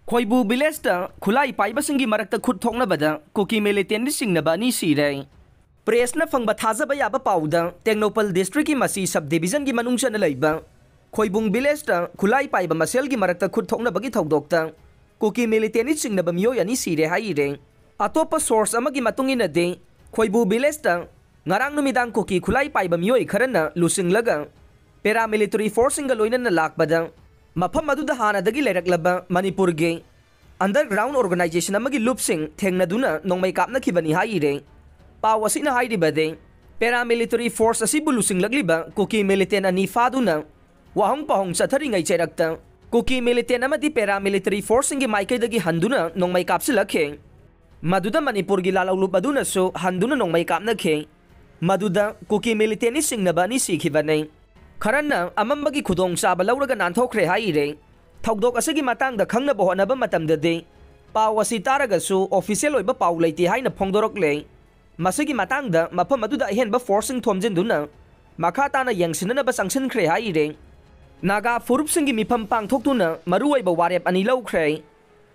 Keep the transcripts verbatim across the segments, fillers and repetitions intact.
ꯈꯣꯏꯕꯨ ꯚꯤꯂꯦꯖꯇ ꯈꯨꯠꯂꯥꯏ ꯄꯥꯏꯕꯁꯤꯡꯒꯤ ꯃꯔꯛꯇ ꯈꯨꯠ ꯊꯣꯛꯅꯕꯗ ꯀꯨꯀꯤ ꯃꯤꯂꯤꯇꯦꯟꯗ ꯆꯤꯡꯅꯕ ꯑꯅꯤ ꯁꯤꯔꯦ꯫ ꯄ꯭ꯔꯦꯁꯅ ꯐꯪꯕ ꯊꯥꯖꯕ ꯌꯥꯕ ꯄꯥꯎꯗ, ꯇꯦꯡꯅꯧꯄꯜ ꯗꯤꯁꯇ꯭ꯔꯤꯛꯀꯤ ꯃꯁꯤ ꯁꯕ ꯗꯤꯕꯤꯖꯟꯒꯤ ꯃꯅꯨꯡ ꯆꯟꯅ ꯂꯩꯕ ꯈꯣꯏꯕꯨꯡ ꯚꯤꯂꯦꯖꯇ ꯈꯨꯠꯂꯥꯏ ꯄꯥꯏꯕ ꯃꯁꯦꯜꯒꯤ ꯃꯔꯛꯇ ꯈꯨꯠ ꯊꯣꯛꯅꯕꯒꯤ ꯊꯧꯗꯣꯛꯇ ꯀꯨꯀꯤ ꯃꯤꯂꯤꯇꯦꯟꯗ ꯆꯤꯡꯅꯕ ꯃꯤꯑꯣꯏ ꯑꯅꯤ ꯁꯤꯔꯦ ꯍꯥꯏꯔꯦ꯫ ꯑꯇꯣꯞꯄ ꯁꯣꯔꯁ ꯑꯃꯒꯤ ꯃꯇꯨꯡ ꯏꯟꯅꯗꯤ, ꯈꯣꯏꯕꯨ ꯚꯤꯂꯦꯖꯇ ꯉꯔꯥꯡ ꯅꯨꯃꯤꯗꯥꯡ ꯀꯨꯀꯤ ꯈꯨꯠꯂꯥꯏ ꯄꯥꯏꯕ ꯃꯤꯑꯣꯏ ꯈꯔꯅ ꯂꯨꯆꯤꯡꯂꯒ ꯄꯦꯔꯥꯃꯤꯂꯤꯇꯔꯤ ꯐꯣꯔꯁꯁꯤꯡꯒ ꯂꯣꯏꯅꯅ ꯂꯥꯛꯄꯗ, ꯃꯐꯝ ꯑꯗꯨꯗ ꯍꯥꯟꯅꯗꯒꯤ ꯂꯩꯔꯛꯂꯕ ꯃꯅꯤꯄꯨꯔꯒꯤ ꯑꯟꯗꯔꯒ꯭ꯔꯥꯎꯟ ꯑꯣꯔꯒꯅꯥꯏꯖꯦꯁꯟ ꯑꯃꯒꯤ ꯂꯨꯞꯁꯤꯡ ꯊꯦꯡꯅꯗꯨꯅ ꯅꯣꯡꯃꯩ ꯀꯥꯞꯅꯈꯤꯕꯅꯤ ꯍꯥꯏꯔꯦ꯫ ꯄꯥꯎ ꯑꯁꯤꯅ ꯍꯥꯏꯔꯤꯕꯗꯤ, ꯄꯦꯔꯥꯃꯤꯂꯤꯇꯔꯤ ꯐꯣꯔꯁ ꯑꯁꯤꯕꯨ ꯂꯨꯆꯤꯡꯂꯛꯂꯤꯕ ꯀꯨꯀꯤ ꯃꯤꯂꯤꯇꯦꯟ ꯑꯅꯤ ꯐꯥꯗꯨꯅ ꯋꯥꯍꯪ ꯄꯥꯎꯍꯪ ꯆꯠꯊꯔꯤꯉꯩ ꯆꯩꯔꯛꯇ ꯀꯨꯀꯤ ꯃꯤꯂꯤꯇꯦꯟ ꯑꯃꯗꯤ ꯄꯦꯔꯥꯃꯤꯂꯤꯇꯔꯤ ꯐꯣꯔꯁꯁꯤꯡꯒꯤ ꯃꯥꯏꯀꯩꯗꯒꯤ ꯍꯟꯗꯨꯅ ꯅꯣꯡꯃꯩ ꯀꯥꯞꯁꯤꯜꯂꯛꯈꯤ꯫ ꯃꯗꯨꯗ ꯃꯅꯤꯄꯨꯔꯒꯤ ꯂꯥꯜꯍꯧꯂꯨꯞ ꯑꯗꯨꯅꯁꯨ ꯍꯟꯗꯨꯅ ꯅꯣꯡꯃꯩ ꯀꯥꯞꯅꯈꯤ꯫ ꯃꯗꯨꯗ ꯀꯨꯀꯤ ꯃꯤꯂꯤꯇꯦꯟꯅꯤ ꯆꯤꯡꯅꯕ ꯑꯅꯤ ꯁꯤꯈꯤꯕꯅꯤ꯫ ꯈꯔꯅ ꯑꯃꯝꯕꯒꯤ ꯈꯨꯗꯣꯡꯆꯥꯕ ꯂꯧꯔꯒ ꯅꯥꯟꯊꯣꯛꯈ꯭ꯔꯦ ꯍꯥꯏꯔꯦ꯫ ꯊꯧꯗꯣꯛ ꯑꯁꯤꯒꯤ ꯃꯇꯥꯡꯗ ꯈꯪꯅꯕ ꯍꯣꯠꯅꯕ ꯃꯇꯝꯗꯗꯤ, ꯄꯥꯎ ꯑꯁꯤ ꯇꯥꯔꯒꯁꯨ ꯑꯣꯐꯤꯁꯤꯌꯦꯜ ꯑꯣꯏꯕ ꯄꯥꯎ ꯂꯩꯇꯦ ꯍꯥꯏꯅ ꯐꯣꯡꯗꯣꯔꯛꯂꯦ꯫ ꯃꯁꯤꯒꯤ ꯃꯇꯥꯡꯗ ꯃꯐꯝ ꯑꯗꯨꯗ ꯑꯍꯦꯟꯕ ꯐꯣꯔꯁꯁꯤꯡ ꯊꯣꯝꯖꯤꯟꯗꯨꯅ ꯃꯈꯥ ꯇꯥꯅ ꯌꯦꯡꯁꯤꯟꯅꯅꯕ ꯆꯪꯁꯤꯟꯈ꯭ꯔꯦ ꯍꯥꯏꯔꯦ꯫ ꯅꯥꯒꯥ ꯐꯨꯔꯨꯞꯁꯤꯡꯒꯤ ꯃꯤꯐꯝ ꯄꯥꯡꯊꯣꯛꯇꯨꯅ ꯃꯔꯨꯑꯣꯏꯕ ꯋꯥꯔꯦꯞ ꯑꯅꯤ ꯂꯧꯈ꯭ꯔꯦ꯫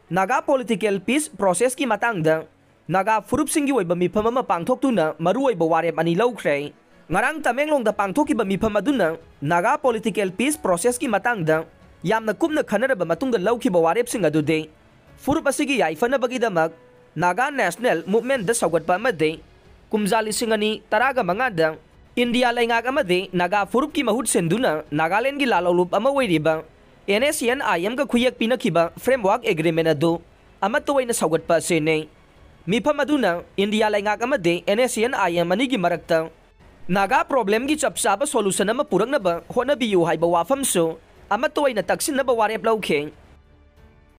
ꯅꯥꯒꯥ ꯄꯣꯂꯤꯇꯤꯀꯦꯜ ꯄꯤꯁ ꯄ꯭ꯔꯣꯁꯦꯁꯀꯤ ꯃꯇꯥꯡꯗ ꯅꯥꯒꯥ ꯐꯨꯔꯨꯞꯁꯤꯡꯒꯤ ꯑꯣꯏꯕ ꯃꯤꯐꯝ ꯑꯃ ꯄꯥꯡꯊꯣꯛꯇꯨꯅ ꯃꯔꯨꯑꯣꯏꯕ ꯋꯥꯔꯦꯞ ꯑꯅꯤ ꯂꯧꯈ꯭ꯔꯦ꯫ ꯉꯔꯥꯡ ꯇꯃꯦꯡꯂꯣꯡꯗ ꯄꯥꯡꯊꯣꯛꯈꯤꯕ ꯃꯤꯐꯝ ꯑꯗꯨꯅ ꯅꯥꯒꯥ ꯄꯣꯂꯤꯇꯤꯀꯦꯜ ꯄꯤꯁ ꯄ꯭ꯔꯣꯁꯦꯁꯀꯤ ꯃꯇꯥꯡꯗ ꯌꯥꯝꯅ ꯀꯨꯞꯅ ꯈꯟꯅꯔꯕ ꯃꯇꯨꯡꯗ ꯂꯧꯈꯤꯕ ꯋꯥꯔꯦꯞꯁꯤꯡ ꯑꯗꯨꯗꯤ, ꯐꯨꯔꯨꯞ ꯑꯁꯤꯒꯤ ꯌꯥꯏꯐꯅꯕꯒꯤꯗꯃꯛ ꯅꯥꯒꯥ ꯅꯦꯁꯅꯦꯜ ꯃꯨꯚꯃꯦꯟꯠꯇ ꯁꯧꯒꯠꯄ ꯑꯃꯗꯤ ꯀꯨꯝꯖꯥ ꯂꯤꯁꯤꯡ ꯑꯅꯤ ꯇꯔꯥꯒ ꯃꯉꯥꯗ ꯏꯟꯗꯤꯌꯥ ꯂꯩꯉꯥꯛ ꯑꯃꯗꯤ ꯅꯥꯒꯥ ꯐꯨꯔꯨꯞꯀꯤ ꯃꯍꯨꯠ ꯁꯤꯟꯗꯨꯅ ꯅꯥꯒꯥꯂꯦꯟꯒꯤ ꯂꯥꯜꯍꯧꯂꯨꯞ ꯑꯃ ꯑꯣꯏꯔꯤꯕ NSCN-IMꯒ ꯈꯨꯌꯦꯛ ꯄꯤꯅꯈꯤꯕ ꯐ꯭ꯔꯦꯝꯋꯥꯔꯛ ꯑꯦꯒ꯭ꯔꯤꯃꯦꯟ ꯑꯗꯨ ꯑꯃꯠꯇ ꯑꯣꯏꯅ ꯁꯧꯒꯠꯄ ꯑꯁꯤꯅꯤ꯫ ꯃꯤꯐꯝ ꯑꯗꯨꯅ ꯏꯟꯗꯤꯌꯥ ꯂꯩꯉꯥꯛ ꯑꯃꯗꯤ NSCN-IM ꯑꯅꯤꯒꯤ ꯃꯔꯛꯇ ꯅꯥꯒꯥ ꯄ꯭ꯔꯣꯕ꯭ꯂꯦꯝꯒꯤ ꯆꯞ ꯆꯥꯕ ꯁꯣꯂꯨꯁꯟ ꯑꯃ ꯄꯨꯔꯛꯅꯕ ꯍꯣꯠꯅꯕꯤꯌꯨ ꯍꯥꯏꯕ ꯋꯥꯐꯝꯁꯨ ꯑꯃꯠꯇ ꯑꯣꯏꯅ ꯇꯛꯁꯤꯟꯅꯕ ꯋꯥꯔꯦꯞ ꯂꯧꯈꯤ꯫